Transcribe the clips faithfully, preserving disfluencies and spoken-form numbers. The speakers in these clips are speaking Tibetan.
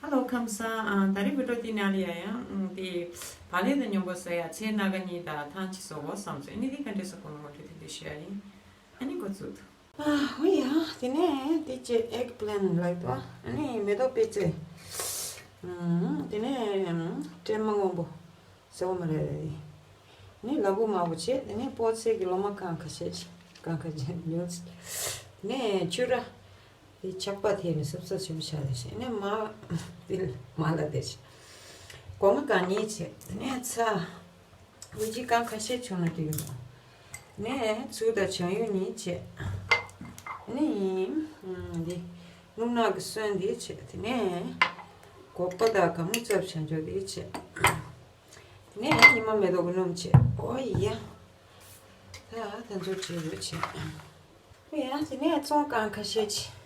ཧེ་ལོ་ཁམས་བཟང་། ཨ། ད་རེས་བི་ཌི་ཡོ་དེའི་ནང་ལ་ཡ་ཡང་དེ་བག་ལེབ་དང་མཉམ་པོ་ཟ་ཡ་ཚལ་སྣ་ཁ་གཉིས་དང་ཐང་ཅིག་བཟོ་དགོས་བསམ་སོང་། ཨ་ནི་དེ་ག་འདྲས་བཟོ་དགོས་ངོ་སྤྲོད་དེ་འདྲས་ཞུ་ཡ་ཡིན། ཨ་ནི་འགོ་འཛུགས་དང་། ཨ། འོ་ཡ། དེ་ནས་དེ་ཅེ་ཨེག་པི་ལན་ལབ་འདུག་ཨ་ནི་མེ་ཏོག་པད་ཚལ། ཨ། དེ་ནས་སྲན་མ་སྔོན་པོ་ཟེར་བ་མ་རེད། ནི་ལ་ཕུག་དམར་པོ་བྱས། དེ་ནས་སྤོས་ཚལ་གྱི་ལོ་མ་གང་ཁ་ཤས་ཤིག་གང་ཁ་ཤས་ཉོས། དེ་ནས་ཆུ་ར། དེ་ཆག་པ་ཐེབས་ནས་སུབ་སུབ་ཞིམ་པོ་ཆགས་རེད་ཤག་ནས་མ། དེ་མ་ལ་དེ་ཤག་སྒོ་ང་གང་ཉིད་བྱས། དེ་ནས་ཚྭ། འོ་ཅི་གང་ཁ་ཤས་བྱུང་ན་འགྲིག་གི་འདུག་ནས་ཚུལ་དང་བྱང་ཡུ་གཉིས་བྱས། ནི། འདི། སྣུམ་ནག་གི་སོན་འདི་བྱས། དེ་ནས་སྒོག་པ་དང་གང་མོ་རྩབ་བྱང་ཆོག་འདི་བྱས། དེ་ནས་ཉི་མ་མེ་ཏོག་གི་སྣུམ་བྱས། ཨོ་ཡ། ད་ད་ཚོ་བྱས་ཡོད་བྱས། ཨོ་ཡ། དེ་ནས་བཙོང་གང་ཁ་ཤས་བྱས།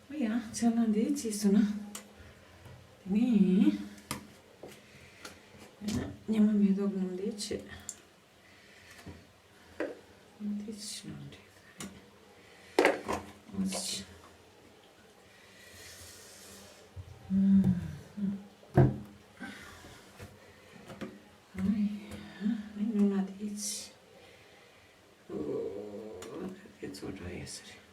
ཨོ་ཡ། ཆ་ལ་འདི་བྱས་སོང་ན། དེ་ནས་ཉི་མ་མེ་ཏོག་ནང་འདི་བྱས། འདི་བྱས་ན་འགྲིག་གི་རེད། འོ་ཙི། ཨ་ཡ། ཨ་ནི་ནང་ན་དེ་བྱས། ཨོ། དེ་ཚོ་འགྲོ་ཡས་ཟེར།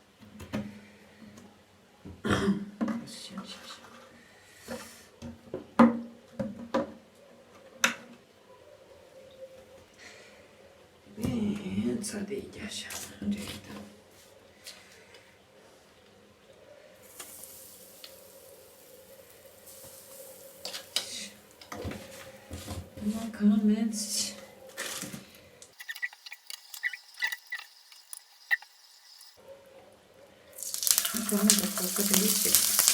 ཨེ། ཚྭ་དེ་རྒྱག་བཞག་ན་འགྲིག་གི་འདུག་ང་གང་མེད། གང་མེད་པ་གོ་གི་རེད་ཅེས།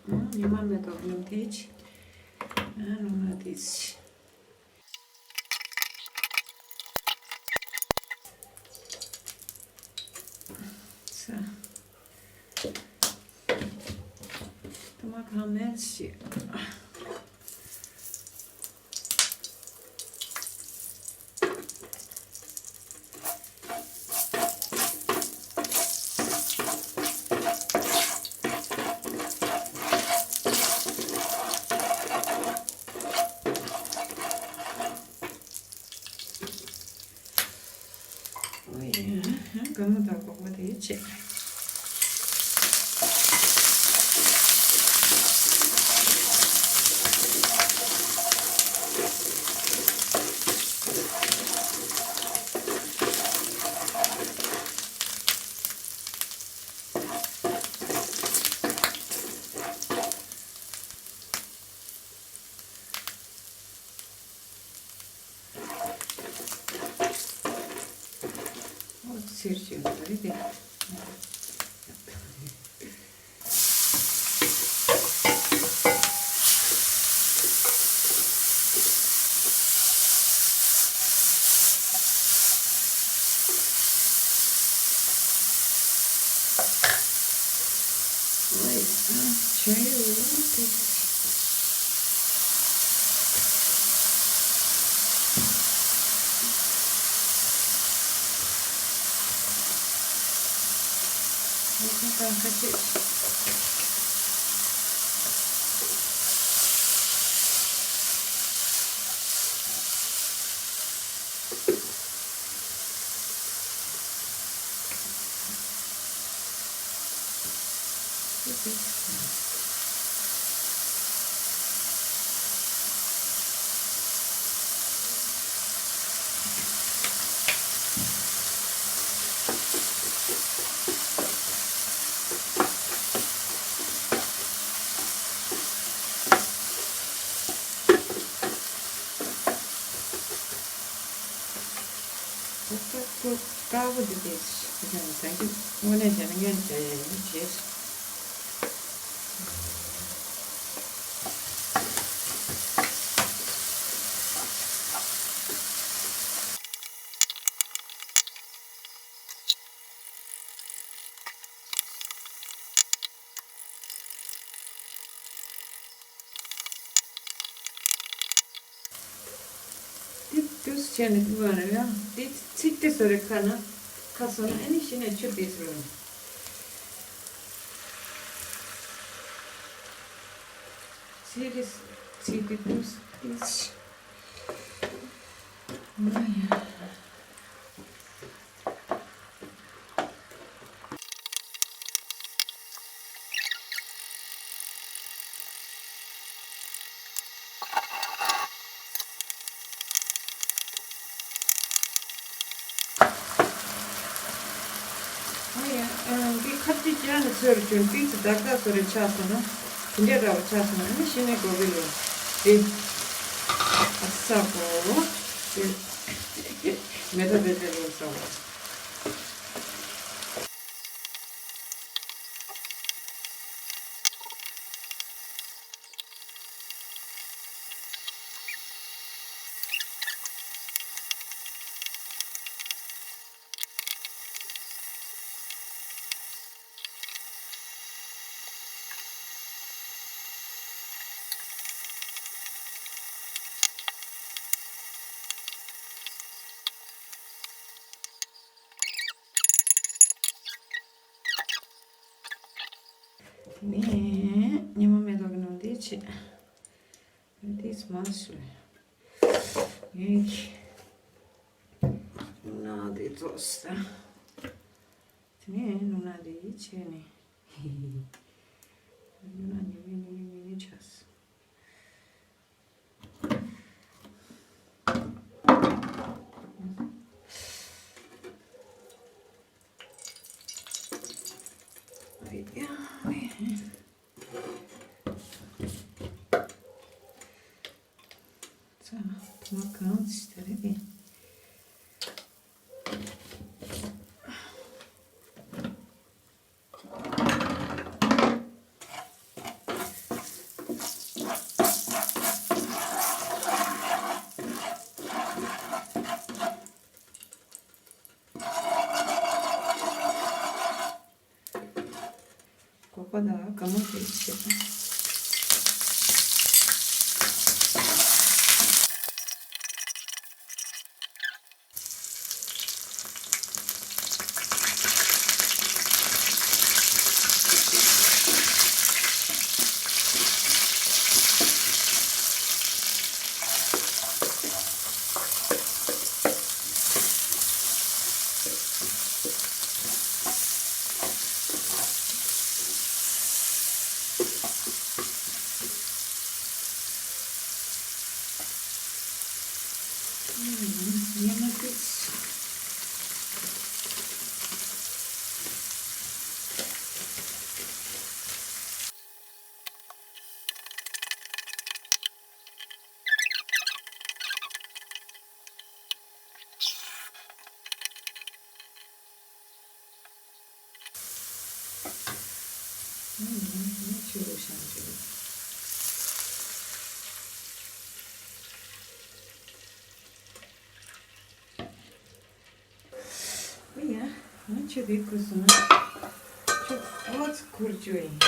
ཉི་མ་མེ་ཏོག་ནི་དེ་ཆེ། ཨ་ནུ་མ་དེ་ཆེ། ས། ཐ་མ་ཁ་མེད་ཞིག་ཨོ་ཡ། སྒང་མོ་དང་སྒོག་པ་དེ་བྱས། ཨོ་ཚིར་ཅིག་འདུག་རེད་དེ། ཨོ་ཡ། ཆུ་ཡོད་དེ། ཏོག་ཏོག་ཏོག་དཀར་པོ་འདི་དེ་ཡང་ད་གི་དངོས་གནས་བྱས་ན་སྔོན་བྱས་ཡིན་བྱས། ཏིག་ཏུས་བྱས་ནས་ཐུབ་པ་རེད་ཡ། ཏིག་ཚིག་ཏིག་སོ་རེ་ཁ་ན་ཁ་སོ་ན་ཨ་ནི་གཞི་ནས་ཆུ་ཏིག་སོ་རེ། ཚིག་གི་ཚིག་ཏིག་ཏུས་ཏིག་མ་ཡ། ཨ་ཡ། ཨ། འདི་ཁ་ཅིག་ཅན་ནི་ཚོས་རུ་གྱོན་ཏིག་ཙི་དག་དག་སོ་རེ་ཆགས་སོང་ན། དེ་འདྲའི་འདྲ་བ་ཆགས་སོང་ན་ཨ་ནི་གཞི་ནས་གོ་གི་ལོ། དེ། ཨ་ས་གོ། དེ། མེ་ཏོག་དེ་དེ་ལོ་ས་གོ། དེ་ནས་ཉི་མ་མེ་ཏོག་གི་ནང་དེ་བྱེད། འདི་མ་སུ་ཡིན། ན་དེ་ཚོ་ས། དེ་ནས་ནུ་ན་དེ་བྱས་ནས། ནུ་ན་ཉི་མའི་ནུ་ནི་ཉི་ནི་ཆགས། ཚ། ཐོག་མ་གང་ཞིག་ད་རེད་དེ། ཀོ་ཀོ་ད་ག་མོ་དེ་བྱེད་པ། ཉི་མ་ཏིས། ཆུ་བོ་ཤང་ཆུ། ཨུ་ཡ། ང་ཆུ་དེ་ཁུར་སོང་ན། ཆུ་ཨོ་ཙི་ཁུར་བཅུག་ཡིན།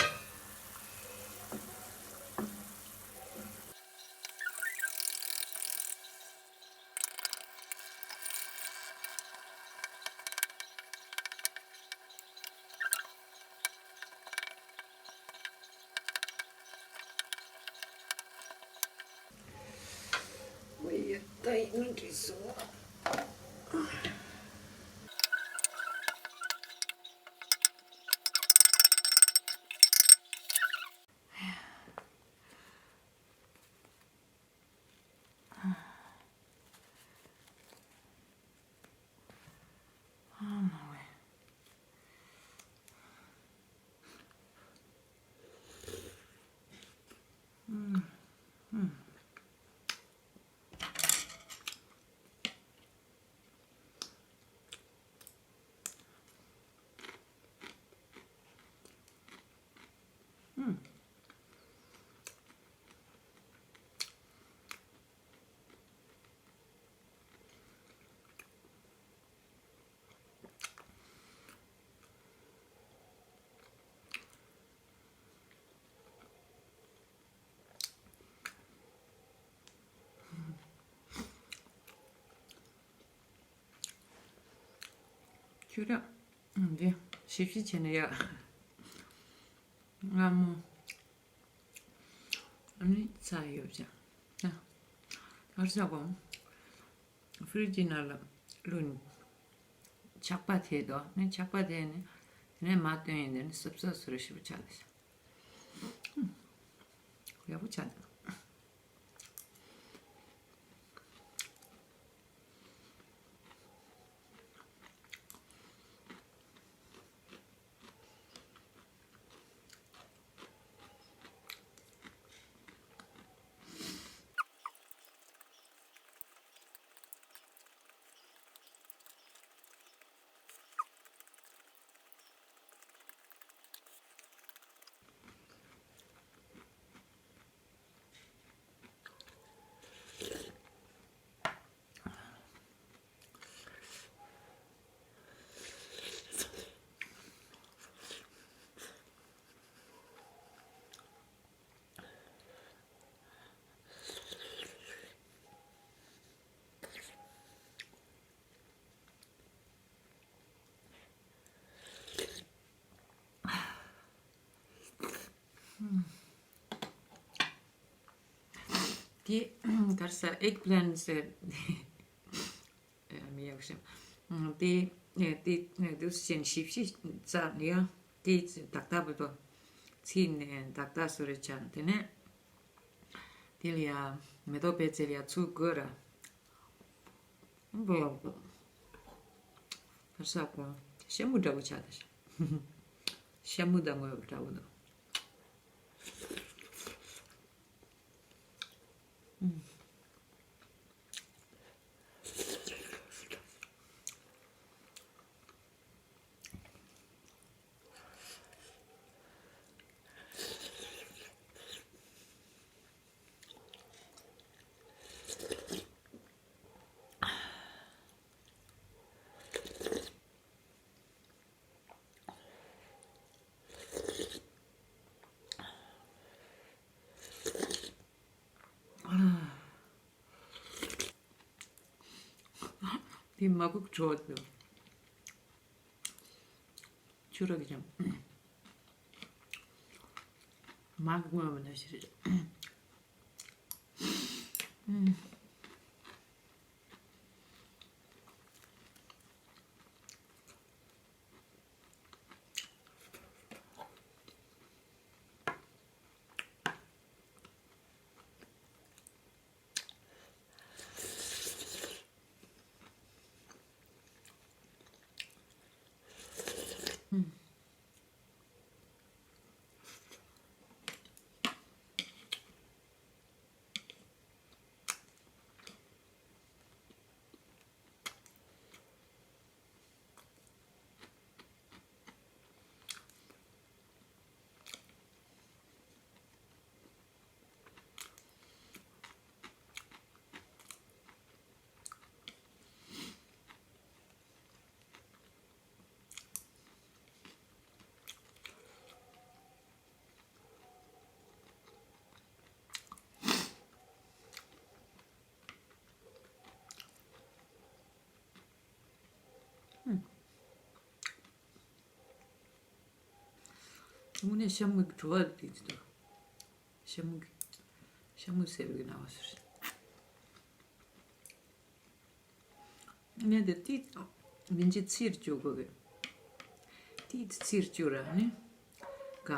ཨོ་ཡ། ད་ཡིན་ན་འགྲིག་སོང་། ཁྱོད་རང་འདི་ཞིབ་ཞིབ་བྱས་ན་ཡག་སྔ་མོ། ཨ་ནི་ཚ་ཡོད་ཅག་ཨ། ཨར་ས་གོ། ཧྥི་རི་ཇི་ནང་ལ་བླུགས་ནས་ཆག་པ་ཐེབས་དོ། ནི་ཆག་པ་ཐེབས་ནས་དེ་ནས་མར་བཏོན་ཡིན། དེ་ནི་སིབ་སིབ་སུ་རེ་ཞིབ་ཆགས་ཏེ། ཡག་པོ་ཆགས་འདུག་དེ་ག་རེ་ཟེར། ཨེག་པི་ལན་ཟེར། ཨ། མི་ཡག་ཤོས། དེ་དེ་དུས་ཆེན་ཞིབ་ཞིབ་བཙལ་ཡ། དེ་ཏག་ཏག་བུད་དོ། ཚིག་ནས་ཏག་ཏག་བཟོ་རེ་བྱ། དེ་ནས་དེ་ལ་ཡ་མེ་ཏོག་པད་ཚལ་ཡ་ཚུར་དགོས་ར། ག་རེ་ཟེར་གོ། ཤ་མུ་འདྲ་བོ་ཆགས་ཏེ། ཤ་མུ་དང་ངོ་འདྲ་བོ་འདུག་དེ་མ་གུག་བྲོ་བ་དེ། ཆུ་རག་ཀྱང་། མ་གུག་ངོ་མ་ན་ཞིག་རེད། དངོས་གནས་ཤ་མུ་གི་བྲོ་བ་དེ་ཅི་འདུག་ཤ་མུ་གི། ཤ་མུ་ཟེར་བའི་ནང་བ་ཟེར། ནས་དེ་ཏིས་མིན་གྱི་ཚིར་བཅུག་གོ་གི། ཏིས་ཚིར་བཅུག་ར་ནི། ག་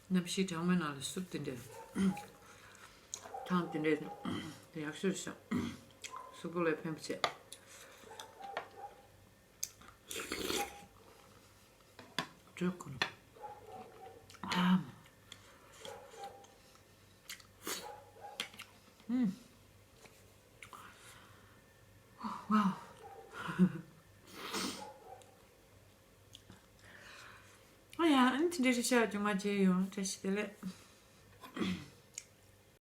གནམ་གཤིས་གྲང་མོའི་ནང་ལ་སུབ་དེ་འདྲ། ཐང་དེ་འདྲ་ཡག་ཤོས་ཤག་སུབ་པོ་ལ་ཕན་པོ་བྱེད། བྲོས་ཁོ་ན། ཨམ། ཨུམ། ཝའོ། ཨ་ཡ། ཨ་ནི་དེ་འདྲའི་རིགས་ཤར་རྒྱུ་མ་བརྗེད་ཡོང་། བཀྲ་ཤིས་བདེ་ལེགས།